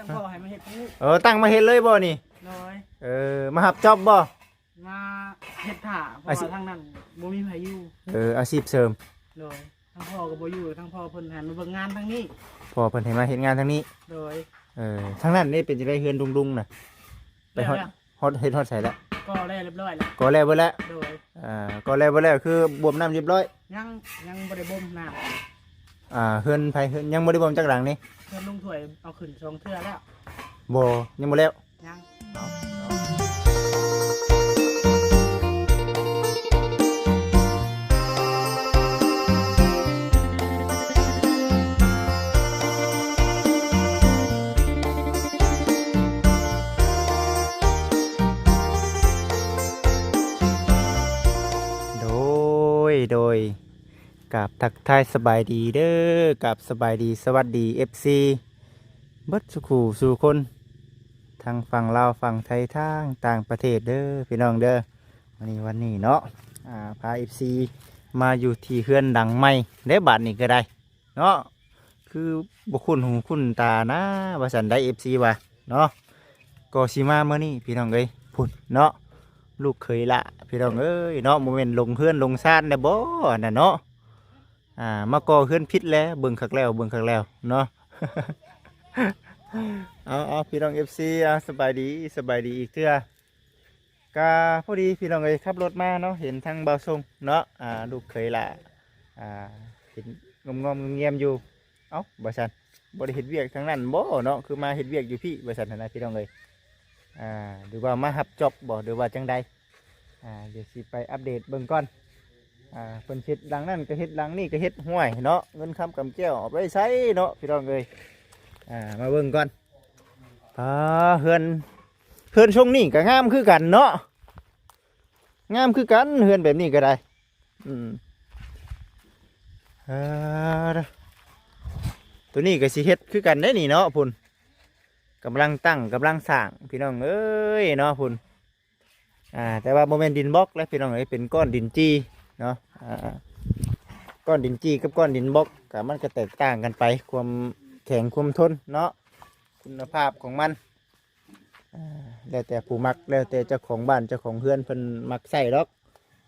ຕັ້ງພໍ່ໃຫ້ມາເຮັດທາງນີ້. ເອີ ຕັ້ງມາເຮັດເລີຍບໍ່ນີ້? ໂດຍ. ເອີ ມາຮັບຈ໊ອບບໍ່? ມາເຮັດຖ້າ ເພາະວ່າທາງນັ້ນບໍ່ມີໃຜຢູ່. ເອີ ອາຊີບເສີມ. ໂດຍ. ທາງພໍ່ກໍບໍ່ຢູ່ ທາງພໍ່ເພິ່ນໃຫ້ມາເບິ່ງງານທາງນີ້. ພໍ່ເພິ່ນໃຫ້ມາເຮັດງານທາງນີ້. ໂດຍ. ເອີ ທາງນັ້ນເດ້ ເປັນຈັ່ງໃດເຮືອນລຸງໆນະ? ໄປຮອດ ແລ້ວແລ້ວ ຮອດ ເຮັດຮອດໃສແລ້ວ? ກໍ່ແລ້ວຮຽບຮ້ອຍແລ້ວ. ກໍ່ແລ້ວເບິດແລ້ວ? ໂດຍ. ອ່າ ກໍ່ແລ້ວເບິດແລ້ວ ຄືບວມນ້ຳຮຽບຮ້ອຍ? ຍັງ ຍັງບໍ່ໄດ້ບົ່ມນ້ຳ. ອ່າ ເຮືອນໃຜ ເຮືອນ ຍັງບໍ່ໄດ້ບົ່ມຈັກຫຼັງນີ້? ເຮືອນລຸງຖ້ວຍເອົາຂຶ້ນສອງເທື່ອແລ້ວ. ບໍ່ ຍັງບໍ່ແລ້ວ? ຍັງ. ໂດຍ ໂດຍ ກາບທັກທາຍສະບາຍດີເດີ້ ກາບສະບາຍດີ ສະຫວັດດີ ເອັຟຊີ ເບິດສູ່ຄູ່ສູ່ຄົນ ທັງຝັ່ງລາວ ຝັ່ງໄທ ທັງຕ່າງປະເທດເດີ້ ພີ່ນ້ອງເດີ້. ມື້ນີ້ວັນນີ້ເນາະ ອ່າ ພາ ເອັຟຊີ ມາຢູ່ທີ່ເຮືອນຫຼັງໃໝ່ເດ້ ບາດນີ້ກໍໄດ້ເນາະ ຄືບໍ່ຄຸ້ນຫູຄຸ້ນຕານະ ວ່າຊັ້ນໄດ໋ ເອັຟຊີ ວ່າເນາະ. ກໍຊິມາມື້ນີ້ ພີ່ນ້ອງເອີຍ ພຸ້ນເນາະ ລູກເຂີຍຫຼ້າ ພີ່ນ້ອງເອີຍເນາະ ບໍ່ແມ່ນຫຼົງເຮືອນຫຼົງຊານແດ່ບໍ ອັນນັ້ນເນາະ. ອ່າ ມາກໍ່ເຮືອນຜິດແລ້ວ ເບິ່ງຄັກແລ້ວ ເບິ່ງຄັກແລ້ວເນາະ. ເອົາ ເອົາ ພີ່ນ້ອງ ເອັຟຊີ ເອົາ ສະບາຍດີ ສະບາຍດີອີກເທື່ອ. ກະພໍດີພີ່ນ້ອງເອີຍ ຂັບລົດມາເນາະ ເຫັນທາງບ່າວຊົງເນາະ ອ່າ ລູກເຂີຍຫຼ້າ ອ່າ ເຫັນງອມໆແງມໆຢູ່. ເອົ້າ ວ່າຊັ້ນ ບໍ່ໄດ້ເຮັດວຽກທາງນັ້ນບໍເນາະ ຄືມາເຮັດວຽກຢູ່ພີ້ ວ່າຊັ້ນຫັ້ນນະ ພີ່ນ້ອງເອີຍ. ອ່າ ຫຼືວ່າມາຮັບຈ໊ອບບໍ ຫຼືວ່າຈັ່ງໃດ? ອ່າ ດຽວຊິໄປອັບເດດເບິ່ງກ່ອນ. ອ່າ ເພິ່ນເຮັດຫຼັງນັ້ນກໍເຮັດ ຫຼັງນີ້ກໍເຮັດ ຫ້ວຍເນາະ ເງິນຄຳກຳແກ້ວເອົາໄປໃສເນາະ ພີ່ນ້ອງເອີຍ. ອ່າ ມາເບິ່ງກ່ອນ. ອ່າ ເຮືອນ ເຮືອນຊົງນີ້ກໍງາມຄືກັນເນາະ ງາມຄືກັນ ເຮືອນແບບນີ້ກໍໄດ້. ອືມ ເອີ ໂຕນີ້ກໍຊິເຮັດຄືກັນເດ້ນີ້ເນາະ ພຸ້ນ ກຳລັງຕັ້ງ ກຳລັງສ້າງ ພີ່ນ້ອງເອີຍເນາະ ພຸ້ນ. ອ່າ ແຕ່ວ່າບໍ່ແມ່ນດິນບລັອກແຫຼະ ພີ່ນ້ອງເອີຍ ເປັນກ້ອນດິນຈີ່ເນາະ. ອ່າ ກ້ອນດິນຈີ່ກັບກ້ອນດິນບລັອກ ກໍມັນກໍແຕກຕ່າງກັນໄປ ຄວາມແຂງຄວາມທົນເນາະ ຄຸນນະພາບຂອງມັນ. ອ່າ ແລ້ວແຕ່ຜູ້ມັກ ແລ້ວແຕ່ເຈົ້າຂອງບ້ານເຈົ້າຂອງເຮືອນເພິ່ນມັກໃຊ້ດອກ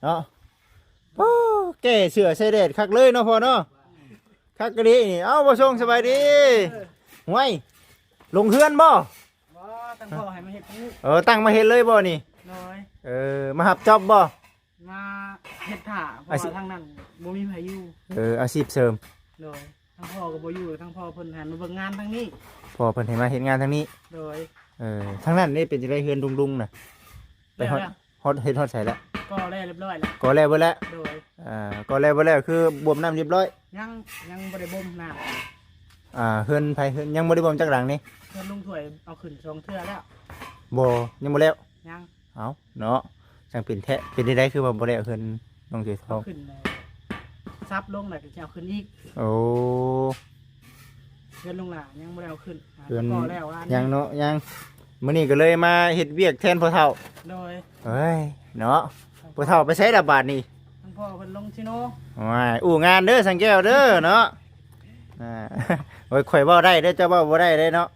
ເນາະ. ໂອ້ ແກ້ເສື້ອໃສ່ແດດຄັກເລີຍເນາະພໍ່ເນາະ ຄັກກະດີນີ້. ເອົ້າ ບໍ່ສົ່ງ ສະບາຍດີ. ເອີ ຫ້ວຍ ລົງເຮືອນບໍ່? ບໍ່ ຕັ້ງພໍ່ໃຫ້ມາເຮັດທາງນີ້. ເອີ ຕັ້ງມາເຮັດເລີຍບໍ່ນີ້? ໂດຍ. ເອີ ມາຮັບຈ໊ອບບໍ່? ມາເຮັດຖ້າ ເພາະວ່າທາງນັ້ນບໍ່ມີໃຜຢູ່. ເອີ ອາຊີບເສີມ. ໂດຍ. ທາງພໍ່ກໍບໍ່ຢູ່ ທາງພໍ່ເພິ່ນໃຫ້ມາເບິ່ງງານທາງນີ້. ພໍ່ເພິ່ນໃຫ້ມາເຮັດງານທາງນີ້. ໂດຍ. ເອີ ທາງນັ້ນເດ້ ເປັນຈັ່ງໃດເຮືອນລຸງໆນະ? ໄປຮອດ ແລ້ວແລ້ວ ຮອດ ເຮັດຮອດໃສແລ້ວ? ກໍ່ແລ້ວຮຽບຮ້ອຍແລ້ວ. ກໍ່ແລ້ວເບິດແລ້ວ? ໂດຍ. ອ່າ ກໍ່ແລ້ວເບິດແລ້ວ ຄືບວມນ້ຳຮຽບຮ້ອຍ? ຍັງ ຍັງບໍ່ໄດ້ບົ່ມນ້ຳ. ອ່າ ເຮືອນໃຜ ເຮືອນ ຍັງບໍ່ໄດ້ບົ່ມຈັກຫຼັງນີ້? ເຮືອນລຸງຖ້ວຍເອົາຂຶ້ນສອງເທື່ອແລ້ວ. ບໍ່ ຍັງບໍ່ແລ້ວ? ຍັງ. ເອົ້າເນາະ ຈັ່ງເປັນແທ້ ເປັນໄດ້ ຄືວ່າບໍ່ໄດ້ເອົາເຮືອນນ້ອງເສືອທອງ? ເອົາຂຶ້ນແລ້ວ ສັບລົງແລ້ວກໍຊິເອົາຂຶ້ນອີກ. ໂອ້ ເຮືອນລຸງຫຼ້າຍັງບໍ່ໄດ້ເອົາຂຶ້ນ. ເຮືອນ ກໍແລ້ວວ່າຍັງເນາະ ຍັງ. ມື້ນີ້ກໍເລີຍມາເຮັດວຽກແທນພໍ່ເຖົ້າ. ໂດຍ. ເອີຍເນາະ ພໍ່ເຖົ້າໄປໃສລະບາດນີ້? ທາງພໍ່ເພິ່ນລົງຊິໂນ. ໂອ້ຍ ອູ້ງານເດີ ສັງແກ້ວເດີເນາະ. ອ່າ ໂອ້ຍ ຂ້ອຍເວົ້າໄດ້ເດີ ເຈົ້າເວົ້າບໍ່ໄດ້ເດ້ເນາະ.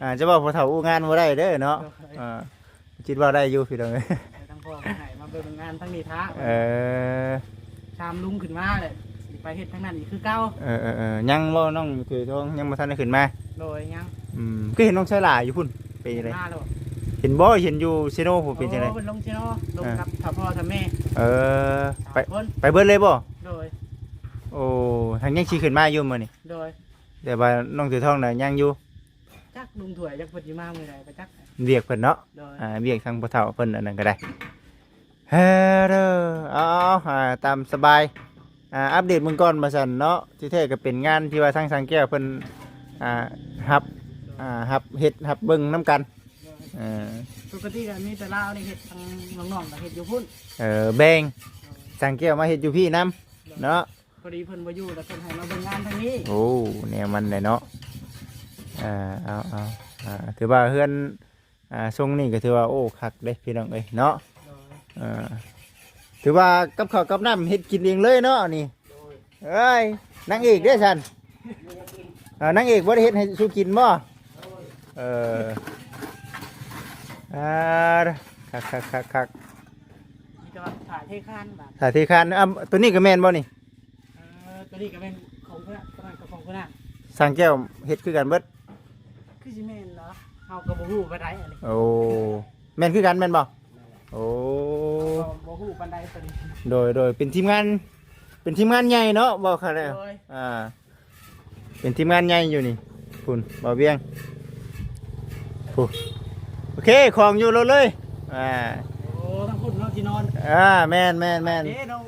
ອ່າ ເຈົ້າເວົ້າ ພໍ່ເຖົ້າອູ້ງານບໍ່ໄດ້ເດີເນາະ. ໂດຍ. ອ່າ ຄິດເວົ້າໄດ້ຢູ່ ພີ່ນ້ອງເອີຍ. ໃຫ້ທາງພໍ່ເພິ່ນໃຫ້ມາເບິ່ງງານທາງນີ້ຖ້າ. ເອີ ຕາມລຸງຂຶ້ນມາແຫຼະ ຊິໄປເຮັດທາງນັ້ນອີກຄືເກົ່າ. ເອີໆໆ ຍັງບໍ່ ນ້ອງເຂີຍທອງ ຍັງບໍ່ທັນໄດ້ຂຶ້ນມາ? ໂດຍ ຍັງ. ອືມ ຄືເຫັນນ້ອງຊາຍຫຼ້າຢູ່ພຸ້ນ ເປັນຈັ່ງໃດ? ມາແລ້ວ. ເຫັນບໍ່ ເຫັນຢູ່ເຊໂນພຸ້ນ ເປັນຈັ່ງໃດ? ໂອ້ ເພິ່ນລົງເຊໂນ ລົງ ເອີ ກັບຖ້າພໍ່ຖ້າແມ່. ເອີ ໄປ ໄປເບິດເລີຍບໍ່? ໂດຍ. ໂອ້ ຫາກຍັງຊິຂຶ້ນມາຢູ່ມື້ນີ້? ໂດຍ. ແຕ່ວ່ານ້ອງເສືອທອງນະຍັງຢູ່. ຈັກລຸງຖ້ວຍຈັກເພິ່ນຊິມາມື້ໃດ ບໍ່ຈັກ ວຽກເພິ່ນເນາະ. ໂດຍ. ອ່າ ວຽກທາງພໍ່ເຖົ້າເພິ່ນອັນນັ້ນກໍໄດ້. ເອີ ເດີ ເອົາໆ ອ່າ ຕາມສະບາຍ. ອ່າ ອັບເດດເບິ່ງກ່ອນວ່າຊັ້ນເນາະ. ທີ່ແທ້ກໍເປັນງານທີ່ວ່າທາງຊ່າງແກ້ວເພິ່ນ ອ່າ ຮັບ ອ່າ ຮັບເຮັດຮັບເບິ່ງນຳກັນ. ໂດຍ. ເອີ ປົກກະຕິກໍມີແຕ່ລາວນີ້ເຮັດ ທາງນ້ອງໆກໍເຮັດຢູ່ພຸ້ນ. ເອີ ແບ່ງ ໂດຍ ຊ່າງແກ້ວມາເຮັດຢູ່ພີ້ນຳ. ໂດຍ. ເນາະ ພໍດີເພິ່ນບໍ່ຢູ່ ແລ້ວເພິ່ນໃຫ້ມາເບິ່ງງານທາງນີ້. ໂອ້ ແນວມັນແຫຼະເນາະ. ອ່າ ເອົາໆ ອ່າ ຖືວ່າເຮືອນ ອ່າ ຊົງນີ້ກໍຖືວ່າ ໂອ້ ຄັກເດ້ພີ່ນ້ອງເອີຍເນາະ. ໂດຍ. ເອີ ຖືວ່າກັບເຂົ້າກັບນ້ຳເຮັດກິນເອງເລີຍເນາະນີ້. ໂດຍ. ເອີຍ ນາງເອກເດ້ຊັ້ນ? ເອີ ນາງເອກບໍ່ໄດ້ເຮັດໃຫ້ສູ່ກິນບໍ່? ໂດຍ. ເອີ ອ່າ ຄັກໆໆໆ ມີແຕ່ວ່າຖ້າເທຄານບາດ ຖ້າເທຄານ. ອ່າ ຕົວນີ້ກໍແມ່ນບໍ່ນີ້? ເອີ ຕົວນີ້ກໍແມ່ນຂອງເພິ່ນນະ ຕົວນັ້ນກໍຂອງເພິ່ນນະ. ຊ່າງແກ້ວເຮັດຄືກັນເບິດ? ຄືຊິແມ່ນເນາະ ເຮົາກໍບໍ່ຮູ້ປານໃດອັນນີ້. ໂອ້ ແມ່ນຄືກັນແມ່ນບໍ່? ໂອ້ ເຮົາກໍບໍ່ຮູ້ປານໃດຕົວນີ້. ໂດຍ ໂດຍ ເປັນທີມງານ ເປັນທີມງານໃຫຍ່ເນາະ ເວົ້າຄັກແລ້ວ. ໂດຍ ອ່າ ເປັນທີມງານໃຫຍ່ຢູ່ນີ້ ພຸ້ນ ບ່າວວຽງ ພຸ້ນ. ໂອເຄ ຂອງຢູ່ລົດເລີຍ. ອ່າ ໂອ້ ທາງພຸ້ນເນາະ ທີ່ນອນ. ອ່າ ແມ່ນໆໆ ເດ້ເນາະ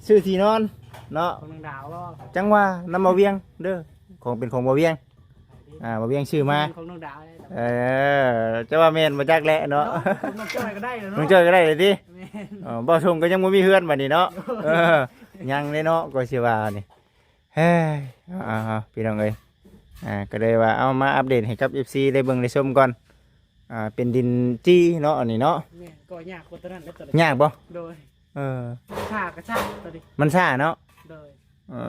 ຊື້ທີ່ນອນເນາະ ຂອງນາງດາວເນາະ. ຈັ່ງວ່ານຳບ່າວວຽງເດີ ຂອງເປັນຂອງບ່າວວຽງ. ອ່າ ບ່າວວຽງຊື້ມາ ຂອງນ້ອງດາວເດ້. ເອີ ຈະວ່າແມ່ນບໍ່ຈັກແຫຼະເນາະ ເນາະ ຂອງນ້ອງຈ້ອຍກໍໄດ້ແຫຼະເນາະ ນ້ອງຈ້ອຍກໍໄດ້ເລີຍຕິ. ແມ່ນ ເອີ ບ່າວຊົງກໍຍັງບໍ່ມີເຮືອນບັດນີ້ເນາະ. ເອີ ຍັງເດ້ເນາະ ກໍຊິວ່ານີ້. ເຮີ້ຍ ເອົາໆໆ ພີ່ນ້ອງເອີຍ ອ່າ ກໍເລີຍວ່າເອົາມາອັບເດດໃຫ້ກັບເອັຟຊີໄດ້ເບິ່ງໄດ້ຊົມກ່ອນ. ອ່າ ເປັນດິນຈີ່ເນາະ ອັນນີ້ເນາະ. ແມ່ນ ກໍຍາກກວ່າຕົວນັ້ນແຫຼະ ຕົວນັ້ນຍາກບໍ່? ໂດຍ ເອີ ຊ້າກໍຊ້າຕົວນີ້ ມັນຊ້າເນາະ. ໂດຍ ເອີ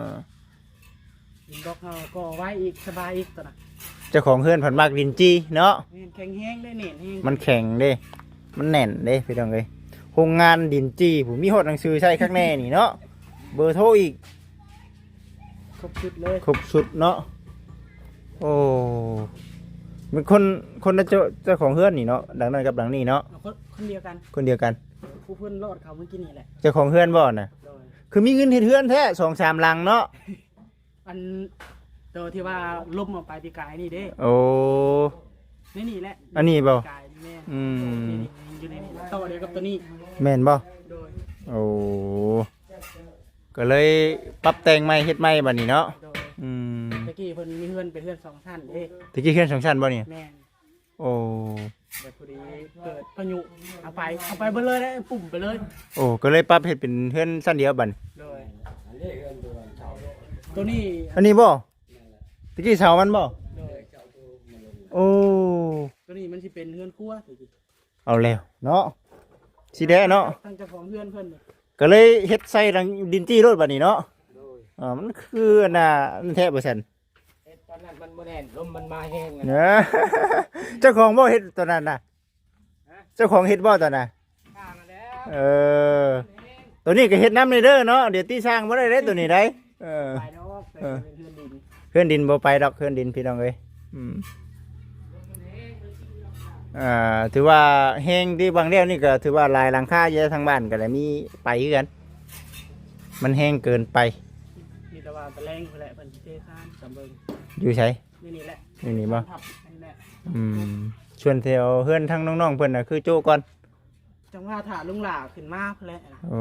ດິນບລັອກເຮົາກໍໄວອີກ ສະບາຍອີກຕົວນັ້ນ. ເຈົ້າຂອງເຮືອນເພິ່ນມັກດິນຈີ່ເນາະ. ແມ່ນ ແຂງແຮງເດ້ ແໜ້ນແຮງ ມັນແຂງເດ້ ມັນແໜ້ນເດ້ ພີ່ນ້ອງເອີຍ. ໂຮງງານດິນຈີ່ພຸ້ນ ມີຮອດໜັງສືໃຊ້ຄັກແນ່ນີ້ເນາະ ເບີໂທອີກ ຄົບຊຸດເລີຍ ຄົບຊຸດເນາະ. ໂອ້ ເປັນຄົນ ຄົນລະເຈົ້າ ເຈົ້າຂອງເຮືອນນີ້ເນາະ ຫຼັງນັ້ນກັບຫຼັງນີ້ເນາະ. ເອົາຄົນ ຄົນດຽວກັນ ຄົນດຽວກັນ ຜູ້ເພິ່ນລອດເຂົ້າມື້ກີ້ນີ້ແຫຼະ. ເຈົ້າຂອງເຮືອນບໍ່ນະ? ໂດຍ ຄືມີເງິນເຮັດເຮືອນແທ້ ສອງສາມຫຼັງເນາະ. ອັນໂຕທີ່ວ່າລົ້ມອອກໄປປີກາຍນີ້ເດ້. ໂອ້ ໃນນີ້ແຫຼະ ອັນນີ້ບໍ່? ປີກາຍນີ້ແມ່ນ. ອືມ ນີ້ໆ ຢູ່ໃນນີ້ ຕໍ່ດຽວກັບຕົວນີ້ ແມ່ນບໍ່? ໂດຍ ໂອ້ ກໍເລີຍປັບແຕ່ງໃໝ່ ເຮັດໃໝ່ບັດນີ້ເນາະ. ໂດຍ ອືມ ແຕ່ກີ້ເພິ່ນມີເຮືອນ ເປັນເຮືອນສອງຊັ້ນເດ້. ແຕ່ກີ້ເຮືອນສອງຊັ້ນບໍ່ນີ້? ແມ່ນ ໂອ້ ແບບພໍດີເກີດພາຍຸ ເອົາໄປ ເອົາໄປເບິດເລີຍເດ້ ປຸ້ມໄປເລີຍ. ໂອ້ ກໍເລີຍປັບເຮັດເປັນເຮືອນຊັ້ນດຽວບັດນີ້. ໂດຍ ຕົວນີ້ ອັນນີ້ບໍ່? ຕະກີ້ເສົາມັນບໍ່? ໂດຍ ໂອ້ ຕົວນີ້ມັນຊິເປັນເຮືອນຄົວ. ເອົາແລ້ວເນາະ ຊິແດ່ເນາະ ທາງເຈົ້າຂອງເຮືອນເພິ່ນ ກໍເລີຍເຮັດໃສ່ຫຼັງດິນຈີ່ໂລດບັດນີ້ເນາະ. ໂດຍ ອ່າ ມັນຄືອັນນ່າ ອັນແທ້ບໍ່ຊັ້ນ? ເຮັດຕອນນັ້ນມັນບໍ່ແໜ້ນ ລົມມັນມາແຮງ. ເອີ ເຈົ້າຂອງບໍ່ເຮັດຕອນນັ້ນນະ? ຮະ? ເຈົ້າຂອງເຮັດບໍ່ຕອນນັ້ນ? ສ້າງຫັ້ນແຫຼະ. ເອີ ຕົວນີ້ກໍເຮັດນຳນີ້ເດີເນາະ ດຽວຕິສ້າງບໍ່ໄດ້ເດ້ຕົວນີ້ໄດ໋. ເອີ ໄປດອກ ເອີ ເປັນເຮືອນດິນ ເຮືອນດິນບໍ່ໄປດອກ ເຮືອນດິນ ພີ່ນ້ອງເອີຍ. ອືມ ອ່າ ຖືວ່າແຮງຕິ ບາງແລ້ວນີ້ກໍຖືວ່າຫຼາຍຫຼັງຄາຢູ່ ທາງບ້ານກໍໄດ້ມີໄປຄືກັນ ມັນແຮງເກີນໄປ. ມີແຕ່ວ່າຕະແລງພຸ້ນແຫຼະ ເພິ່ນຊິເທຄານສຳເບິ່ງ. ຢູ່ໃສ? ນີ້ ນີ້ແຫຼະ ນີ້ ນີ້ບໍ່? ທັບນີ້ແຫຼະ. ອືມ ສ່ວນແຖວເຮືອນທາງນ້ອງໆເພິ່ນນະ ຄືໂຈະກ່ອນ ຈັ່ງວ່າຖ້າລຸງຫຼ້າຂຶ້ນມາພຸ້ນແຫຼະ. ໂອ້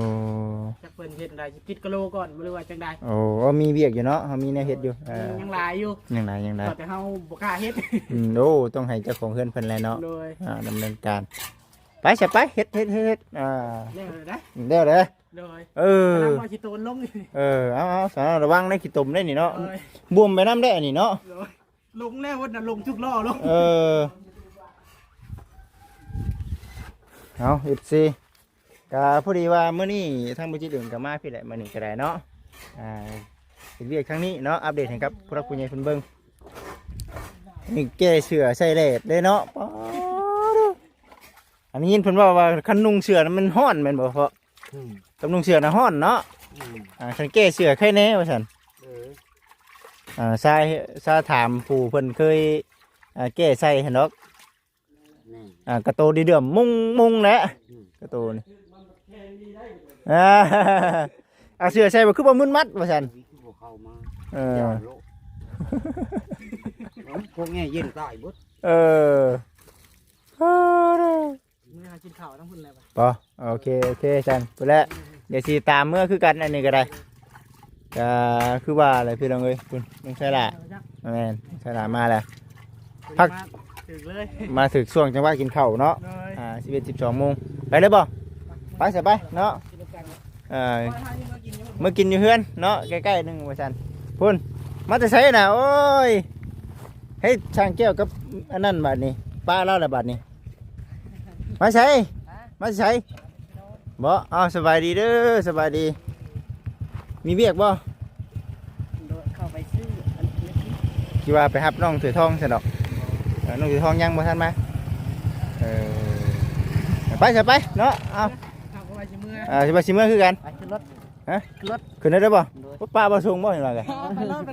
ຈັກເພິ່ນເຮັດໃດ ຊິຕິດກະໂລກ່ອນບໍ່ ຫຼືວ່າຈັ່ງໃດ? ໂອ້ ມີວຽກຢູ່ເນາະ ເຮົາມີແນວເຮັດຢູ່. ເອີ ຍັງຫຼາຍຢູ່ ຍັງຫຼາຍ ຍັງຫຼາຍ ແຕ່ເຮົາບໍ່ກ້າເຮັດ. ອືມ ໂອ້ ຕ້ອງໃຫ້ເຈົ້າຂອງເຮືອນເພິ່ນແຫຼະເນາະ. ໂດຍ ອ່າ ດຳເນີນການ. ໄປຊະ ໄປ ເຮັດ ເຮັດ ເຮັດ ເຮັດ. ອ່າ ແລ້ວເລີຍ ແລ້ວເລີຍ. ໂດຍ ເອີ ກຳລັງວ່າຊິໂຕນລົງ. ເອີ ເອົາໆ ສາ ລະວັງໄດ້ຂີ້ຕົມໄດ້ນີ້ເນາະ. ໂດຍ ບວມໄປນຳໄດ້ອັນນີ້ເນາະ. ໂດຍ ລົງແລ້ວ ເພິ່ນນະລົງທຸກລໍ້ລົງ. ເອີ ເອົາ ເອັຟຊີ ກະພໍດີວ່າມື້ນີ້ທາງບໍ່ຈິດເອງກະມາພີ້ແຫຼະ ມື້ນີ້ກະໄດ້ເນາະ. ອ່າ ເຮັດວຽກທາງນີ້ເນາະ ອັບເດດໃຫ້ກັບຜູ້ຫຼັກຜູ້ໃຫຍ່ເພິ່ນເບິ່ງ. ນີ້ແກ້ເສື້ອໃສ່ແດດເດ້ເນາະ. ປາດ ອັນນີ້ຍິນເພິ່ນເວົ້າວ່າຄັນນຸ່ງເສື້ອນະມັນຮ້ອນແມ່ນບໍ່ພໍ່? ອືມ ກັບນຸ່ງເສື້ອນະຮ້ອນເນາະ. ອືມ ອ່າ ຄັນແກ້ເສື້ອໄຄແນ່ວ່າຊັ້ນ. ເອີ ອ່າ ຊາ ຊາຖາມຜູ້ເພິ່ນເຄີຍ ອ່າ ແກ້ໃສ່ຫັ້ນດອກ. ແມ່ນ ອ່າ ກະໂຕດີເດືອມມຸງໆແຫຼະ. ອືມ ກະໂຕນີ້ ອ່າ ເອົາເສື້ອໃສ່ບໍ່ ຄືບໍ່ມຶນມັດວ່າຊັ້ນ. ຄືບໍ່ເຂົ້າມາ. ເອີ ຢ້ານໂລະ ພວກແງ່ເຢັນຕາຍເບິດ. ເອີ ເອີ ເມື່ອຫາກິນເຂົ້ານຳພຸ້ນແລ້ວ. ບໍ່ ໂອເຄ ໂອເຄ ຊັ້ນພຸ້ນແຫຼະ ດຽວຊິຕາມເມືອຄືກັນ ອັນນີ້ກໍໄດ້. ກໍຄືວ່າແຫຼະພີ່ນ້ອງເອີຍ ພຸ້ນ ລຸງໄຊຫຼ້າ. ແມ່ນ ໄຊຫຼ້າມາແລ້ວ ພັກ ມາຖືກເລີຍ ມາຖືກຊ່ວງຈັງຫວະກິນເຂົ້າເນາະ. ໂດຍ ອ່າ ສິບເອັດ ສິບສອງໂມງ ໄປເລີຍບໍ່? ໄປຊະ ໄປເນາະ. ເອີ ເມື່ອກິນຢູ່ເຮືອນເນາະ ໃກ້ໆໜຶ່ງວ່າຊັ້ນ. ພຸ້ນ ມາແຕ່ໃສນະ? ໂອ້ຍ ເຮັດຊ່າງແກ້ວກັບອັນນັ້ນບາດນີ້ ປະລາວລະບາດນີ້. ມາໃສ? ມາໃສ? ບໍ່? ອ້າວ ສະບາຍດີເດີ ສະບາຍດີ. ມີວຽກບໍ່? ໂດຍ ເຂົ້າໄປຊື້ອັນນີ້ ຄິດວ່າໄປຮັບນ້ອງເສືອທອງຊັ້ນດອກ. ໂອ້ ນ້ອງຢູ່ທ້ອງຍັງບໍ່ທັນມາ. ເອີ ໄປຊະໄປເນາະ. ເອົາ ເຮົາກໍວ່າຊິເມືອ ເອີ ຊິວ່າຊິເມືອຄືກັນ. ໄປຂຶ້ນລົດ. ຮະ? ຂຶ້ນລົດ. ຂຶ້ນໄດ້ບໍ່? ໂດຍ. ປ້າບໍ່ສົ່ງບໍ່? ເຫັນວ່າກະ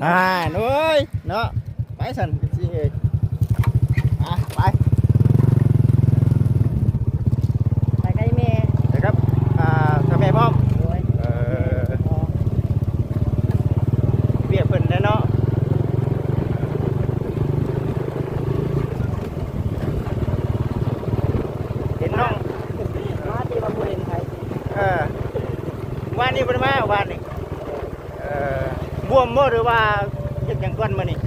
ອ່າ ໂອ້ຍເນາະ. ໄປຊັ້ນຊິເອີຍ. ອ່ະ ໄປ ໄປກັບແມ່. ໄປກັບ ອ່າ ກັບແມ່ພ້ອມ. ໂດຍ. ເອີ ວຽກເພິ່ນແດ່ເນາະ. ເຫັນນ້ອງ ມາທີ່ວ່າບໍ່ເຫັນໃຜ. ເອີ ວານນີ້ບໍ່ໄດ້ມາ ວານນີ້. ເອີ ບວມບໍ່ ຫຼືວ່າເຮັດຫຍັງກ່ອນມື້ນີ້?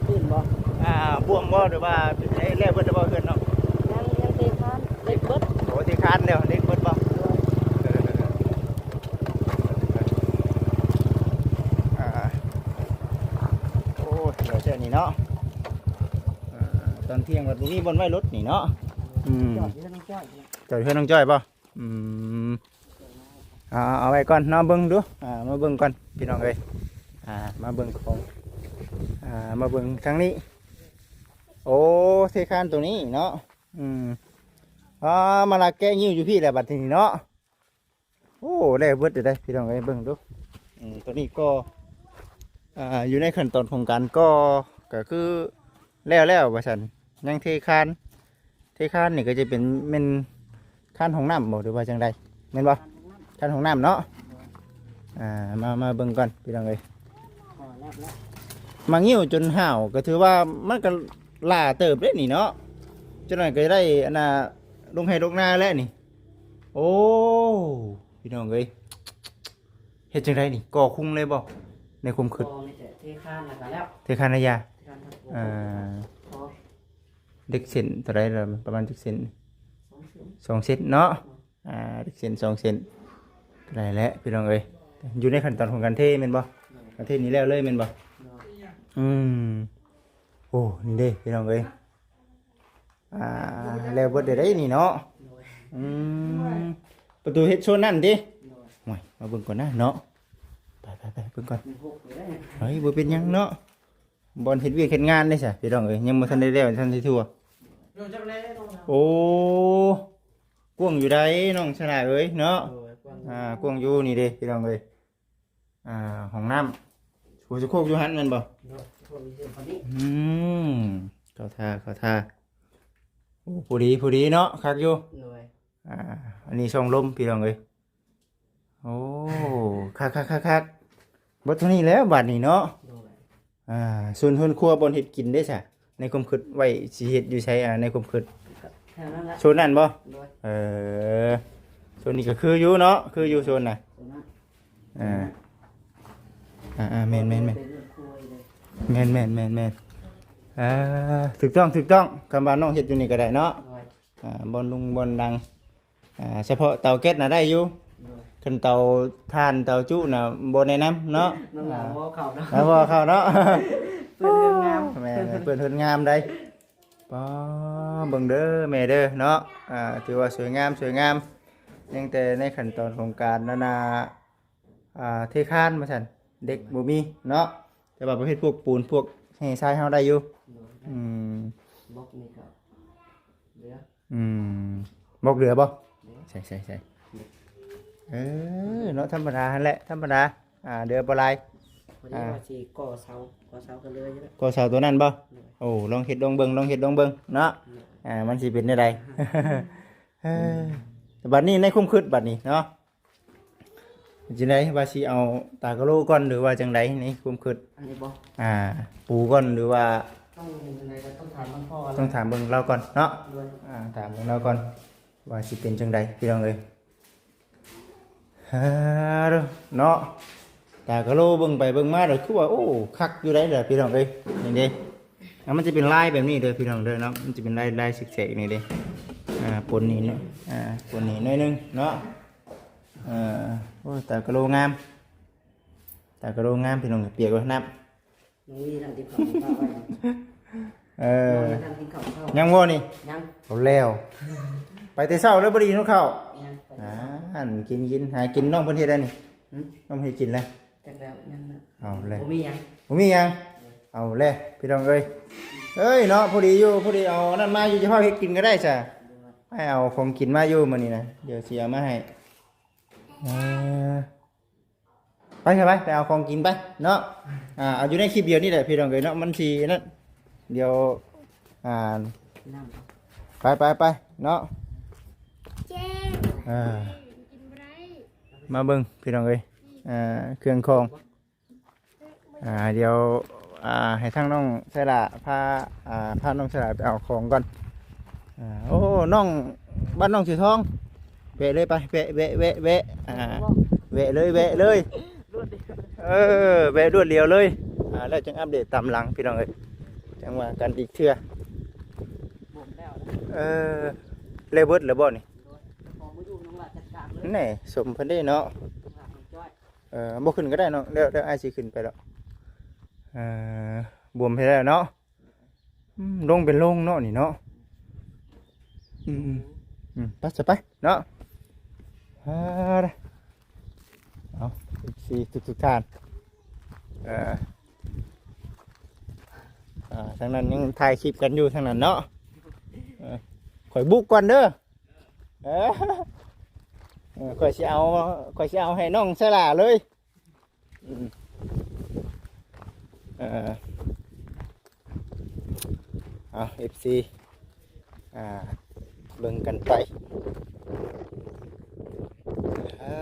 ຕື່ນບໍ່? ອ່າ ບວມບໍ່ ຫຼືວ່າເປັນໃດ ແລ້ວເບິດແລ້ວບໍ່ເຮືອນເນາະ? ຍັງ ຍັງເທຄານ ເຫຼັກເບິດ. ໂອ້ ເທຄານແລ້ວ ເຫຼັກເບິດບໍ່? ເອີ ອ່າ ໂອ້ຍ ດຽວແທ້ນີ້ເນາະ. ອ່າ ຕອນທ່ຽງບັດບໍ່ມີບ່ອນໄວ້ລົດນີ້ເນາະ. ອືມ ຈອດຢູ່ເຮືອນນ້ອງຈ້ອຍ ຈອດເຮືອນນ້ອງຈ້ອຍບໍ່? ອືມ ເອົາ ເອົາໄວ້ກ່ອນເນາະ ເບິ່ງດູ. ອ່າ ມາເບິ່ງກ່ອນພີ່ນ້ອງເອີຍ. ອ່າ ມາເບິ່ງຂອງ ອ່າ ມາເບິ່ງທາງນີ້. ໂອ້ ເທຄານໂຕນີ້ເນາະ. ອືມ ອ່າ ມາລັກແກະງິ້ວຢູ່ພີ້ແຫຼະບັດທີນີ້ເນາະ. ໂອ້ ແລ້ວເບິດເດ້ພີ່ນ້ອງເອີຍ ເບິ່ງດູ. ອືມ ໂຕນີ້ກໍ ອ່າ ຢູ່ໃນຂັ້ນຕອນຂອງການກໍ່ ກໍຄືແລ້ວແລ້ວວ່າຊັ້ນ. ຍັງເທຄານ ເທຄານນີ້ກໍຈະເປັນ ແມ່ນຄານຫ້ອງນ້ຳບໍ່ ຫຼືວ່າຈັ່ງໃດ ແມ່ນບໍ່? ຄານຫ້ອງນ້ຳເນາະ. ອ່າ ມາ ມາເບິ່ງກ່ອນພີ່ນ້ອງເອີຍ. ໝາກງິ້ວຈົນຫ້າວ ກໍຖືວ່າມັນກໍຫຼ້າເຕີບເດ້ນີ້ເນາະ. ຈັກໜ້ອຍກໍຈະໄດ້ອັນນ່າ ລົງໄຮ່ລົງນາແລ້ວນີ້. ໂອ້ ພີ່ນ້ອງເອີຍ ເຮັດຈັ່ງໃດນີ້ ກໍ່ຄຸງເລີຍບໍ່ ໃນຄວາມຄິດ? ກໍມີແຕ່ເທຄານແລ້ວກໍແລ້ວ ເທຄານໄດ້ຢາ. ເທຄານທັງ ເອີ ພໍ ເຫຼັກເສັ້ນເທົ່າໃດລະ ປະມານຈັກເສັ້ນ? ສອງເສັ້ນ ສອງເສັ້ນເນາະ. ອ່າ ເຫຼັກເສັ້ນສອງເສັ້ນ ກໍໄດ້ແລ້ວພີ່ນ້ອງເອີຍ. ຢູ່ໃນຂັ້ນຕອນຂອງການເທແມ່ນບໍ່? ໂດຍ. ການເທນີ້ແລ້ວເລີຍແມ່ນບໍ່? ໂດຍ. ອືມ ໂອ້ ນີ້ເດ້ພີ່ນ້ອງເອີຍ. ອ່າ ແລ້ວເບິດໄດ້ນີ້ເນາະ. ໂດຍ. ອືມ ປະຕູເຮັດໂຊນນັ້ນຕິ? ໂດຍ. ໂອ້ຍ ມາເບິ່ງກ່ອນນະເນາະ. ໄປໆໆ ເບິ່ງກ່ອນ. ມັນຫົກຢູ່ເດ້. ເຮີ້ຍ ບໍ່ເປັນຫຍັງເນາະ. ບ່ອນເຮັດວຽກເຮັດງານເດ້ຊະພີ່ນ້ອງເອີຍ ຍັງບໍ່ທັນໄດ້ແລ້ວ ທັນໄດ້ທົ່ວ. ໂອ້ ກວ້າງຢູ່ໃດ໋ນ້ອງຊະນາເອີຍເນາະ. ໂດຍ ກວ້າງຢູ່. ອ່າ ກວ້າງຢູ່ນີ້ເດ້ພີ່ນ້ອງເອີຍ. ອ່າ ຫ້ອງນ້ຳ ໂອ້ ສະໂຄກຢູ່ຫັ້ນແມ່ນບໍ່? ໂດຍ ສະໂຄກຢູ່ເທິງພຸ້ນນີ້. ອືມ ເຂົ້າທ່າ ເຂົ້າທ່າ. ໂອ້ ພໍດີ ພໍດີເນາະ ຄັກຢູ່. ໂດຍ. ອ່າ ອັນນີ້ຊ່ອງລົມພີ່ນ້ອງເອີຍ. ໂອ້ ຄັກໆໆໆ ເບິດເທົ່ານີ້ແລ້ວບາດນີ້ເນາະ. ໂດຍ. ອ່າ ສ່ວນເຮືອນຄົວບ່ອນເຮັດກິນເດ້ຊະ ໃນຄວາມຄິດໄວ້ຊິເຮັດຢູ່ໃສ? ອ່າ ໃນຄວາມຄິດ ແຖວນັ້ນລະ ໂຊນນັ້ນບໍ່? ໂດຍ. ເອີ ໂຊນນີ້ກໍຄືຢູ່ເນາະ ຄືຢູ່ໂຊນນະ. ໂຊນນັ້ນ. ອ່າ ອ່າໆ ແມ່ນໆໆ ເປັນເຮືອນຄົວເລີຍ. ແມ່ນໆໆໆ ອ່າ ຖືກຕ້ອງ ຖືກຕ້ອງ. ຄຳວ່ານ້ອງເຮັດຢູ່ນີ້ກໍໄດ້ເນາະ. ໂດຍ. ອ່າ ບ່ອນລຸງບ່ອນດັງ ອ່າ ສະເພາະເຕົາແກັສນະໄດ້ຢູ່. ໂດຍ. ຄັນເຕົາຖ່ານເຕົາຈຸນະບໍ່ແນະນຳເນາະ. ນ້ອງລາວບໍ່ເຂົ້າເນາະ. ອ່າ ບໍ່ເຂົ້າເນາະ. ເປື້ອນເຮືອນງາມ. ແມ່ນໆ ເປື້ອນເຮືອນງາມໄດ໋. ປ້າ ເບິ່ງເດີແມ່ເດີເນາະ. ອ່າ ຖືວ່າສວຍງາມ ສວຍງາມ. ຍັງແຕ່ໃນຂັ້ນຕອນຂອງການນັ້ນນະ ອ່າ ເທຄານວ່າຊັ້ນ ເຫຼັກບໍ່ມີເນາະ. ແຕ່ວ່າປະເພດພວກປູນ ພວກແຮ່ຊາຍເຮົາໄດ້ຢູ່. ໂດຍ. ອືມ ບລັອກນີ້ກໍເຫຼືອ. ອືມ ບລັອກເຫຼືອບໍ່? ເຫຼືອ. ໃສ່ໆໆ ເອີ ເນາະ ທຳມະດາຫັ້ນແຫຼະ ທຳມະດາ. ອ່າ ເຫຼືອບໍ່ຫຼາຍ. ພໍດີ ອ່າ ວ່າຊິກໍ່ເສົາ ກໍ່ເສົາກໍເຫຼືອຢູ່ແລ້ວ. ກໍ່ເສົາຕົວນັ້ນບໍ່? ໂດຍ. ໂອ້ ລອງເຮັດລອງເບິ່ງ ລອງເຮັດລອງເບິ່ງເນາະ. ໂດຍ. ອ່າ ມັນຊິເປັນແນວໃດ? ເອີ ບັດນີ້ໃນຄວາມຄິດບັດນີ້ເນາະ ຈັ່ງໃດ ວ່າຊິເອົາຕາກະໂລກ່ອນ ຫຼືວ່າຈັ່ງໃດໃນຄວາມຄິດ? ອັນນີ້ບໍ່? ອ່າ ປູກ່ອນ ຫຼືວ່າ ຕ້ອງຈັ່ງໃດກໍຕ້ອງຖາມເບິ່ງພໍ່ ຕ້ອງຖາມເບິ່ງລາວກ່ອນເນາະ. ໂດຍ. ອ່າ ຖາມເບິ່ງລາວກ່ອນ ວ່າຊິເປັນຈັ່ງໃດ ພີ່ນ້ອງເອີຍ. ເອີ ເນາະ ຕາກະໂລເບິ່ງໄປເບິ່ງມາແລ້ວຄືວ່າ ໂອ້ ຄັກຢູ່ໄດ໋ລະ ພີ່ນ້ອງເອີຍ. ນີ້ເດ້ ອ່າ ມັນຈະເປັນລາຍແບບນີ້ເດີ ພີ່ນ້ອງເດີເນາະ. ມັນຈະເປັນລາຍ ລາຍຊິກແຊກນີ້ເດ້. ອ່າ ປົນນີ້ເນາະ ອ່າ ປົນນີ້ໜ້ອຍໜຶ່ງເນາະ. ເອີ ໂອ້ ຕາກະໂລງາມ ຕາກະໂລງາມ ພີ່ນ້ອງ. ປຽກແລ້ວນ້ຳ. ນ້ອງວີນັ່ງກິນເຂົ້າເຊົ້າໄວ້. ເອີ ນ້ອງວີນັ່ງກິນເຂົ້າເຊົ້າ. ຍັງບໍ່ນີ້? ຍັງ. ເອົາແລ້ວ ໄປແຕ່ເຊົ້າແລ້ວບໍ່ໄດ້ກິນເຂົ້າ. ຍັງ. ອ່າ ກິນ ກິນ ຫາກິນ. ນ້ອງເພິ່ນເຮັດໄດ້ນີ້? ຫື? ນ້ອງເພິ່ນເຮັດກິນແລ້ວ. ຈັກແລ້ວ ຍັງນະ. ເອົາແລ້ວ ບໍ່ມີຫຍັງ ບໍ່ມີຫຍັງ. ເອີ ເອົາແລ້ວ ພີ່ນ້ອງເອີຍ. ເອີຍເນາະ ພໍດີຢູ່ ພໍດີເອົານັ້ນມາຢູ່ ຈະພາເຮັດກິນກໍໄດ້ຊະ ໃຫ້ເອົາຂອງກິນມາຢູ່ມື້ນີ້ນະ ດຽວຊິເອົາມາໃຫ້ ເອີ ໄປຊະ ໄປ ໄປເອົາຂອງກິນໄປເນາະ ອ່າ ເອົາຢູ່ໃນຄລິບດຽວນີ້ແຫຼະພີ່ນ້ອງເອີຍເນາະ ມັນຊິນັ້ນ ດຽວ ອ່າ ໄປ ໄປ ໄປເນາະ ເອີ ມາເບິ່ງພີ່ນ້ອງເອີຍ ອ່າ ເຄື່ອງຂອງ ອ່າ ດຽວ ອ່າ ໃຫ້ທາງນ້ອງໄຊລາພາ ອ່າ ພານ້ອງໄຊລາໄປເອົາຂອງກ່ອນ ອ່າ ໂອ້ ນ້ອງ ບ້ານນ້ອງເສືອທອງ ແວະເລີຍໄປ ແວະ ແວະ ແວະ ແວະ ອ່າ ແວະເລີຍ ແວະເລີຍ ເອີ ແວະລວດລຽວເລີຍ ອ່າ ແລ້ວຈຶ່ງອັບເດດຕາມຫຼັງພີ່ນ້ອງເອີຍ ຈັ່ງວ່າກັນອີກເທື່ອ ເອີ ແລ້ວເບິດແລ້ວບໍ່ນີ້ ແນ່ ສົມເພິ່ນເດ້ເນາະ. ເອີ ບໍ່ຂຶ້ນກໍໄດ້ເນາະ ແລ້ວ ແລ້ວອ້າຍຊິຂຶ້ນໄປດອກ ເອີ ບວມໃຫ້ແລ້ວເນາະ ອືມ ລົງເປັນລົງເນາະນີ້ເນາະ ອືມ ອືມ ອືມ ໄປຊະໄປເນາະ ເອີ ເອົາ ເອັຟຊີ ທຸກໆທ່ານ ເອີ ອ່າ ທາງນັ້ນຍັງຖ່າຍຄລິບກັນຢູ່ທາງນັ້ນເນາະ ເອີ ຂ້ອຍບຸກກ່ອນເດີ ເອີ ເອີ ຂ້ອຍຊິເອົາ ຂ້ອຍຊິເອົາໃຫ້ນ້ອງສາລາເລີຍ ອືມ ເອີ ເອົາ ເອັຟຊີ ອ່າ ເບິ່ງກັນໄປ ອ່າ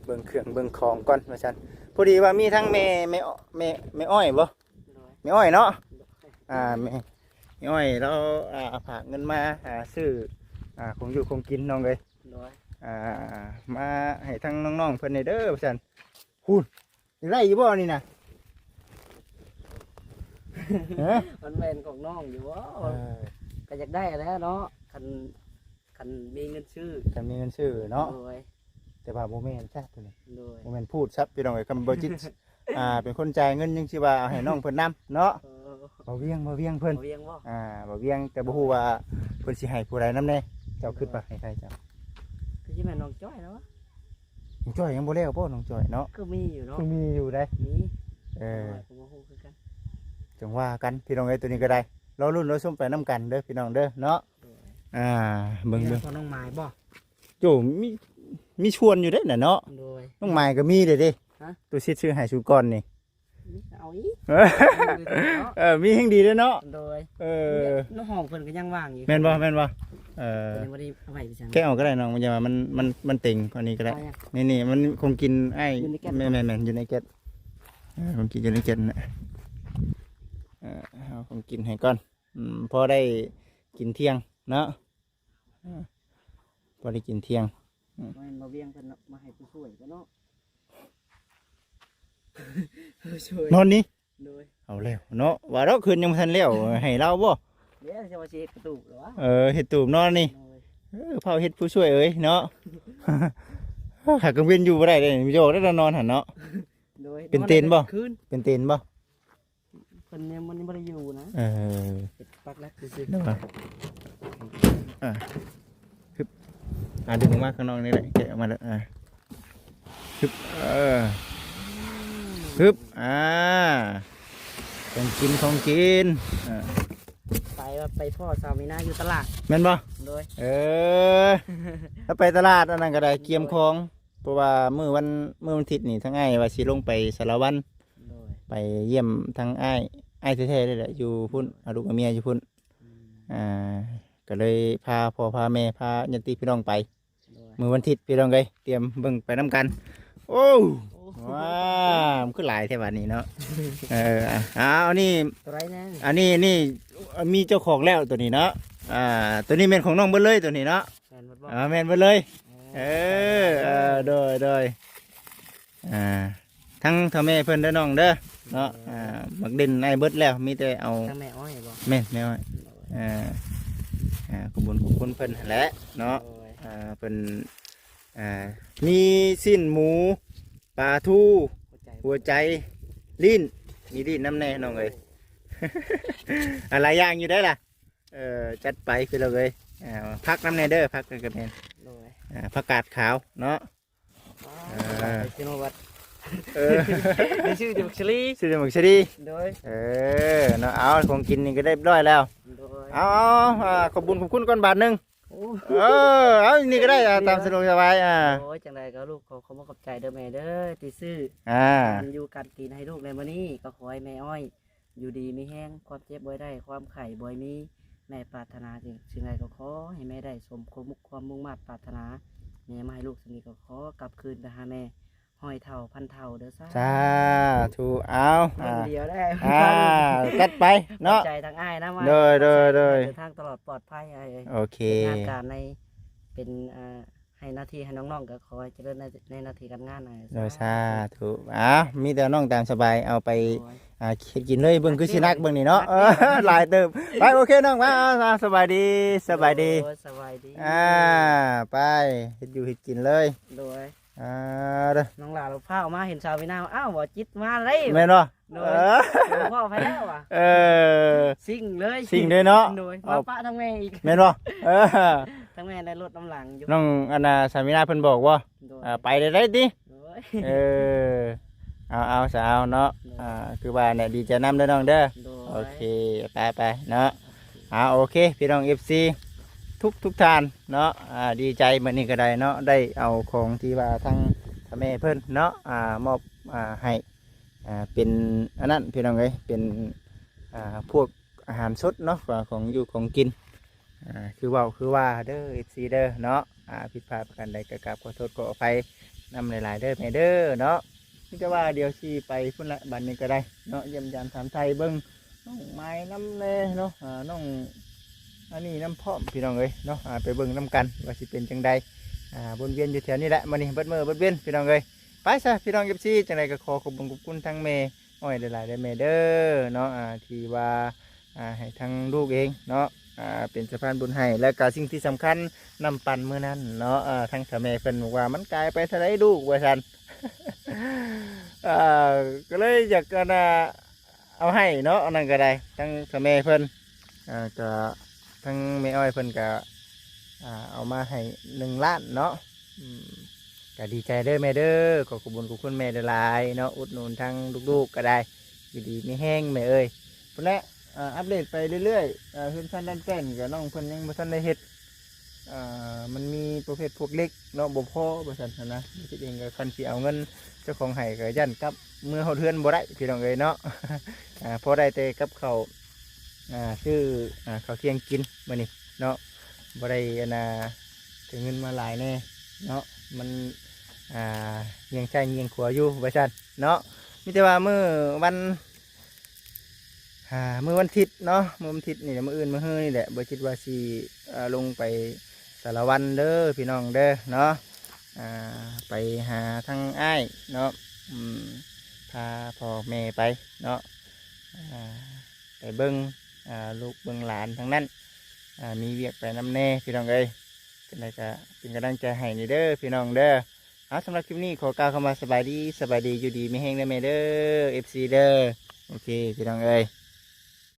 ເບິ່ງເຄື່ອງເບິ່ງຂອງກ່ອນວ່າຊັ້ນ ພໍດີວ່າມີທັງແມ່ ແມ່ ແມ່ ແມ່ອ້ອຍບໍ່? ໂດຍ ແມ່ອ້ອຍເນາະ ໂດຍ ອ່າ ແມ່ ແມ່ອ້ອຍລາວ ອ່າ ຝາກເງິນມາ ອ່າ ຊື້ ອ່າ ຂອງຢູ່ຂອງກິນນ້ອງເອີຍ ໂດຍ ອ່າ ມາໃຫ້ທາງນ້ອງໆເພິ່ນແດ່ເດີວ່າຊັ້ນ ພຸ້ນ ຢາກໄດ້ຢູ່ບໍ່ນີ້ນະ? ຮະ? ມັນແມ່ນຂອງນ້ອງຢູ່ບໍ່? ເອີ ກໍຢາກໄດ້ແຫຼະເນາະ ຄັນ ຄັນມີເງິນຊື້ ຄັນມີເງິນຊື້ເນາະ ໂດຍ ແຕ່ວ່າບໍ່ແມ່ນຊະໂຕນີ້ ໂດຍ ບໍ່ແມ່ນພູດຊະພີ່ນ້ອງເອີຍ ຄັນບໍ່ຈິດ ອ່າ ເປັນຄົນຈ່າຍເງິນຍັງຊິວ່າເອົາໃຫ້ນ້ອງເພິ່ນນຳເນາະ ເອີ ບໍ່ວຽງ ບໍ່ວຽງເພິ່ນ ບໍ່ວຽງບໍ່? ອ່າ ບໍ່ວຽງ ແຕ່ບໍ່ຮູ້ວ່າເພິ່ນຊິໃຫ້ຜູ້ໃດນຳແດ່ ເຈົ້າຄິດວ່າໃຫ້ໃຜເຈົ້າ? ຄືຊິແມ່ນນ້ອງຈ້ອຍແລ້ວວະ ນ້ອງຈ້ອຍຍັງບໍ່ແລ້ວບໍ່ ນ້ອງຈ້ອຍເນາະ ຄືມີຢູ່ເນາະ ຄືມີຢູ່ໄດ໋ ມີ ເອີ ຂ້ອຍກໍບໍ່ຮູ້ຄືກັນ ຈັ່ງວ່າກັນພີ່ນ້ອງເອີຍ ໂຕນີ້ກໍໄດ້ ລໍລຸ້ນລໍຊົມໄປນຳກັນເດີພີ່ນ້ອງເດີເນາະ ໂດຍ ອ່າ ເບິ່ງ ເບິ່ງ ເລື່ອງຂອງນ້ອງໝາຍບໍ່? ໂອ້ ມີ ມີຊວນຢູ່ເດ້ນະເນາະ ໂດຍ ນ້ອງໝາຍກໍມີເດ້ເດ້ ຮະ? ຕູ້ຊິດຊື້ໃຫ້ຊຸກ່ອນນີ້ ມີເອົາອີກ ເອີ ເອີ ມີແຮ່ງດີເດ້ເນາະ ໂດຍ ເອີ ນ້ຳຫ້ອງເພິ່ນກໍຍັງວ່າງຢູ່ ແມ່ນບໍ່ ແມ່ນບໍ່? ເອີ ເພິ່ນຍັງບໍ່ໄດ້ເອົາໄວ້ຄືຊັ້ນ ແກະອອກກໍໄດ້ນ້ອງ ມັນຢ່າວ່າມັນ ມັນ ມັນເຕັງ ອັນນີ້ກໍໄດ້ ເອົາຫຍັງ? ນີ້ໆ ມັນຂອງກິນອ້າຍ ຢູ່ໃນແກັດ ແມ່ນໆໆ ຢູ່ໃນແກັດ ເອີ ຂອງກິນຢູ່ໃນແກັດນະ ເອີ ເອົາຂອງກິນໃຫ້ກ່ອນ ອືມ ພໍໄດ້ກິນທ່ຽງເນາະ ເອີ ພໍໄດ້ກິນທ່ຽງ ອືມ ແມ່ນບໍ່ວຽງເພິ່ນເນາະ ມາໃຫ້ຜູ້ຊ່ວຍກັນເນາະ ຜູ້ຊ່ວຍ ນອນນີ້ ໂດຍ ເອົາແລ້ວເນາະ ວ່າດອກຄືນຍັງບໍ່ທັນແລ້ວ ໃຫ້ລາວບໍ່? ແລ້ວຈະວ່າຊິເຮັດກະຕູບແລ້ວວະ ເອີ ເຮັດຕູບນອນນີ້ ໂດຍ ເອີ ເຝົ້າເຮັດຜູ້ຊ່ວຍເອີຍເນາະ ຫາກາງເວັນຢູ່ບໍ່ໄດ້ເດ້ ຢອກໄດ້ນອນຫັ້ນເນາະ ໂດຍ ເປັນເຕັນບໍ່? ນອນໄດ້ຄືນ ເປັນເຕັນບໍ່? ເພິ່ນຍັງ ມັນຍັງບໍ່ໄດ້ຢູ່ນະ ເອີ ເຮັດປັກຫຼັກຊື່ໆ ເນາະ ອ່າ ຮຶບ ອ່າ ດຶງອອກມາຂ້າງນອກນີ້ແຫຼະ ແກະອອກມາແລ້ວ ອ່າ ຮຶບ ເອີ ຮຶບ ອ່າ ຂອງກິນ ຂອງກິນ ອ່າ ໄປວ່າໄປພໍ້ສາວມີນາຢູ່ຕະຫຼາດ ແມ່ນບໍ່? ໂດຍ ເອີ ລາວໄປຕະຫຼາດອັນນັ້ນກໍໄດ້ ກຽມຂອງ ເພາະວ່າມື້ວັນ ມື້ວັນທິດນີ້ ທາງອ້າຍວ່າຊິລົງໄປສາລະວັນ ໂດຍ ໄປຢ້ຽມທາງອ້າຍ ອ້າຍແທ້ໆເລີຍແຫຼະ ຢູ່ພຸ້ນ ອາລູກອາເມຍຢູ່ພຸ້ນ ອືມ ອ່າ ກໍເລີຍພາພໍ່ພາແມ່ ພາຍາດຕິພີ່ນ້ອງໄປ ໂດຍ ມື້ວັນທິດພີ່ນ້ອງເອີຍ ຕຽມເບິ່ງໄປນຳກັນ ໂອ້ ໂອ້ ວ້າ ມັນຄືຫຼາຍແທ້ບາດນີ້ເນາະ ເອີ ເອົາ ອັນນີ້ ໂຕໃດນະ? ອັນນີ້ ນີ້ ມີເຈົ້າຂອງແລ້ວໂຕນີ້ເນາະ ອ່າ ໂຕນີ້ແມ່ນຂອງນ້ອງເບິດເລີຍໂຕນີ້ເນາະ ແມ່ນເບິດບໍ່? ອ່າ ແມ່ນເບິດເລີຍ ເອີ ເອີ ເອີ ໂດຍ ໂດຍ ອ່າ ທັງເຖົ້າແມ່ເພິ່ນເດີນ້ອງເດີເນາະ ໂດຍ ອ່າ ໝາກເດັ່ນໃນເບິດແລ້ວ ມີແຕ່ເອົາ ທັງແມ່ອ້ອຍບໍ່? ແມ່ນ ແມ່ອ້ອຍ ໂດຍ ອ່າ ອ່າ ຂອບຄຸນ ຂອບຄຸນເພິ່ນຫັ້ນແຫຼະເນາະ ໂດຍ ອ່າ ເພິ່ນ ອ່າ ມີຊີ້ນໝູ ປາທູ ຫົວໃຈ ຫົວໃຈ ລີ້ນ ມີລີ້ນນຳແດ່ນ້ອງເອີຍ ອ່າ ຫຼາຍຢ່າງຢູ່ເດ້ລະ ເອີ ຈັດໄປພີ່ນ້ອງເອີຍ ອ່າ ຜັກນຳແດ່ເດີ ຜັກກໍແມ່ນ ໂດຍ ອ່າ ຜັກກາດຂາວເນາະ ອ່າ ເອີ ຊິໂນວັດ ເອີ ໄດ້ຊື້ແຕ່ໝາກສາລີ ຊື້ແຕ່ໝາກສາລີ ໂດຍ ເອີ ເນາະ ເອົາ ຂອງກິນນີ້ກໍໄດ້ຮຽບຮ້ອຍແລ້ວ ໂດຍ ເອົາ ເອົາ ອ່າ ຂອບບຸນຂອບຄຸນກ່ອນບາດໜຶ່ງ ໂອ້ ເອີ ເອົາ ນີ້ກໍໄດ້ ອ່າ ຕາມສະດວກສະບາຍ ອ່າ ໂອ້ຍ ຈັ່ງໃດກໍລູກຂໍຂອບອົກຂອບໃຈເດີແມ່ເດີ ທີ່ຊື້ ອ່າ ການຢູ່ການກິນໃຫ້ລູກໃນມື້ນີ້ ກໍຂໍໃຫ້ແມ່ອ້ອຍ ຢູ່ດີມີແຮງ ຄວາມເຈັບບໍ່ໃຫ້ໄດ້ ຄວາມໄຂ້ບໍ່ໃຫ້ມີ ແມ່ປາດຖະໜາສິ່ງ ສິ່ງໃດກໍຂໍໃຫ້ແມ່ໄດ້ສົມຄວາມມຸກຄວາມມຸ່ງມາດປາດຖະໜາ ແມ່ມາໃຫ້ລູກສ່ຳນີ້ກໍຂໍກັບຄືນໄປຫາແມ່ຮ້ອຍເທົ່າພັນເທົ່າເດີ ສາ ສາທຸ ເອົາ ລຸ້ນ ອ່າ ດຽວແລ້ວ ອ່າ ຈັດໄປເນາະ ຂອບໃຈທາງອ້າຍນຳ ໂດຍ ໂດຍ ໂດຍ ເດີນທາງຕະຫຼອດປອດໄພອ້າຍເອີຍ ໂອເຄ ເຮັດງານການໃນ ເປັນ ອ່າ ໃຫ້ໜ້າທີ່ໃຫ້ນ້ອງໆ ກໍຂໍໃຫ້ຈະເລີນໃນ ໃນໜ້າທີ່ການງານ ໂດຍ ສາທຸ ສາທຸ ອ້າວ ມີແຕ່ນ້ອງຕາມສະບາຍ ເອົາໄປ ໂດຍ ອ່າ ເຮັດກິນເລີຍ ເບິ່ງຄືຊິໜັກເບິ່ງນີ້ເນາະ ເອີ ຫຼາຍເຕີບ ໄປ ໂອເຄນ້ອງ ມາ ອ່າ ສະບາຍດີ ສະບາຍດີ ໂດຍ ສະບາຍດີ ອ່າ ໄປ ເຮັດຢູ່ເຮັດກິນເລີຍ ໂດຍ ອ່າ ເດີ ນ້ອງຫຼ້າລາວພາວມາເຫັນສາວມີນາ ອ້າວ ບໍ່ຈິດມາເລີຍ ແມ່ນບໍ່? ໂດຍ ເອີ ເອີ ພໍ່ໄປແລ້ວວ່າ ເອີ ຊິງເລີຍ ຊິງເລີຍເນາະ ໂດຍ ເອົາ ມາປະທາງແມ່ອີກ ແມ່ນບໍ່? ເອີ ທາງແມ່ໄດ້ລົດນຳຫຼັງຢູ່ ນ້ອງອັນນ່າ ສາມີນາເພິ່ນບອກບໍ່? ໂດຍ ອ່າ ໄປໄດ້ໄດ໋ຕິ ໂດຍ ເອີ ເອົາ ເອົາ ສາວເນາະ ໂດຍ ອ່າ ຄືວ່າແຫຼະ ດີໃຈນຳເດີນ້ອງເດີ ໂດຍ ໂອເຄ ໄປໆ ເນາະ ອ່າ ໂອເຄ ພີ່ນ້ອງ ເອັຟຊີ ທຸກໆທ່ານເນາະ ອ່າ ດີໃຈມື້ນີ້ກໍໄດ້ເນາະ ໄດ້ເອົາຂອງທີ່ວ່າທາງພໍ່ແມ່ເພິ່ນເນາະ ອ່າ ມອບ ອ່າ ໃຫ້ ອ່າ ເປັນອັນນັ້ນພີ່ນ້ອງເອີຍ ເປັນ ອ່າ ພວກອາຫານສົດເນາະ ຂອງຢູ່ຂອງກິນ ອ່າ ຄືເວົ້າຄືວ່າເດີ ເອັຟຊີ ເດີເນາະ ອ່າ ຜິດພາດປະການໃດກໍກາບຂໍໂທດຂໍອະໄພນຳຫຼາຍໆ ເດີແມ່ເດີເນາະ ມີແຕ່ວ່າດຽວຊິໄປພຸ້ນລະ ບັດນີ້ກໍໄດ້ເນາະ ຢ້ຽມຢາມຖາມໄຖ່ເບິ່ງນ້ອງໄມ້ນຳແດ່ເນາະ ອ່າ ນ້ອງອັນນີ້ນຳພ້ອມພີ່ນ້ອງເອີຍເນາະ ອ່າ ໄປເບິ່ງນຳກັນວ່າຊິເປັນຈັ່ງໃດ ອ່າ ວົນວຽນຢູ່ແຖວນີ້ແຫຼະ ມື້ນີ້ເບິດມື້ເບິດເວັນພີ່ນ້ອງເອີຍ ໄປຊະພີ່ນ້ອງ ເອັຟຊີ ຈັ່ງໃດກໍຂໍຂອບຄຸນຂອບຄຸນທາງແມ່ອ້ອຍຫຼາຍໆ ເດີແມ່ເດີເນາະ ອ່າ ທີ່ວ່າ ອ່າ ໃຫ້ທາງລູກເອງເນາະ ອ່າ ເປັນສະພານບຸນໃຫ້ ແລ້ວກໍສິ່ງທີ່ສຳຄັນ ນ້ຳປັ່ນມື້ນັ້ນເນາະ ອ່າ ທາງພໍ່ແມ່ເພິ່ນບອກວ່າ ມັນກາຍໄປເທົ່າໃດລູກ ວ່າຊັ້ນ ອ່າ ກໍເລີຍຢາກ ອັນນ່າ ເອົາໃຫ້ເນາະ ອັນນັ້ນກໍໄດ້ ທາງພໍ່ແມ່ເພິ່ນ ອ່າ ກໍທາງແມ່ອ້ອຍເພິ່ນກໍ ອ່າ ເອົາມາໃຫ້ໜຶ່ງລ້ານເນາະ ອືມ ກໍດີໃຈເດີແມ່ເດີ ຂໍຂອບຄຸນຂອບຄຸນແມ່ຫຼາຍໆເນາະ ອຸດໜູນທາງລູກໆກໍໄດ້ ຢູ່ດີມີແຮງແມ່ເອີຍ ພຸ້ນແຫຼະ ອ່າ ອັບເດດໄປເລື້ອຍໆ ອ່າ ເຮືອນຊານດ້ານແປ້ນກໍນ້ອງເພິ່ນຍັງບໍ່ທັນໄດ້ເຮັດ ອ່າ ມັນມີປະເພດພວກເຫຼັກເນາະ ບໍ່ພໍວ່າຊັ້ນຫັ້ນນະ ເຮັດເອງກໍຄັນຊິເອົາເງິນເຈົ້າຂອງໃຫ້ກໍຢ້ານກັບເມືອຮອດເຮືອນບໍ່ໄດ້ພີ່ນ້ອງເອີຍເນາະ ອ່າ ພໍໄດ້ແຕ່ກັບເຂົ້າ ອ່າ ຊື້ ອ່າ ເຂົ້າທ່ຽງກິນມື້ນີ້ເນາະ ບໍ່ໄດ້ອັນນ່າ ຖືເງິນມາຫຼາຍແດ່ເນາະ ມັນ ອ່າ ຍ່ຽງຊ້າຍຍ່ຽງຂວາຢູ່ວ່າຊັ້ນເນາະ ມີແຕ່ວ່າມື້ວັນ ອ່າ ມື້ວັນທິດເນາະ ມື້ວັນທິດນີ້ແຫຼະ ມື້ອື່ນມື້ຮືນີ້ແຫຼະ ບໍ່ຄິດວ່າຊິ ເອີ ລົງໄປສາລະວັນເດີພີ່ນ້ອງເດີເນາະ ອ່າ ໄປຫາທາງອ້າຍເນາະ ອືມ ພາພໍ່ແມ່ໄປເນາະ ອ່າ ໄປເບິ່ງ ອ່າ ລູກເບິ່ງຫຼານທາງນັ້ນ ອ່າ ມີວຽກໄປນຳແດ່ພີ່ນ້ອງເອີຍ ຈັ່ງໃດກໍເປັນກຳລັງໃຈໃຫ້ນີ້ເດີພີ່ນ້ອງເດີ ເອົາ ສຳລັບຄລິບນີ້ຂໍກ່າວຄຳວ່າສະບາຍດີ ສະບາຍດີ ຢູ່ດີມີແຮງເດີແມ່ເດີ ເອັຟຊີ ເດີ ໂອເຄ ພີ່ນ້ອງເອີຍ.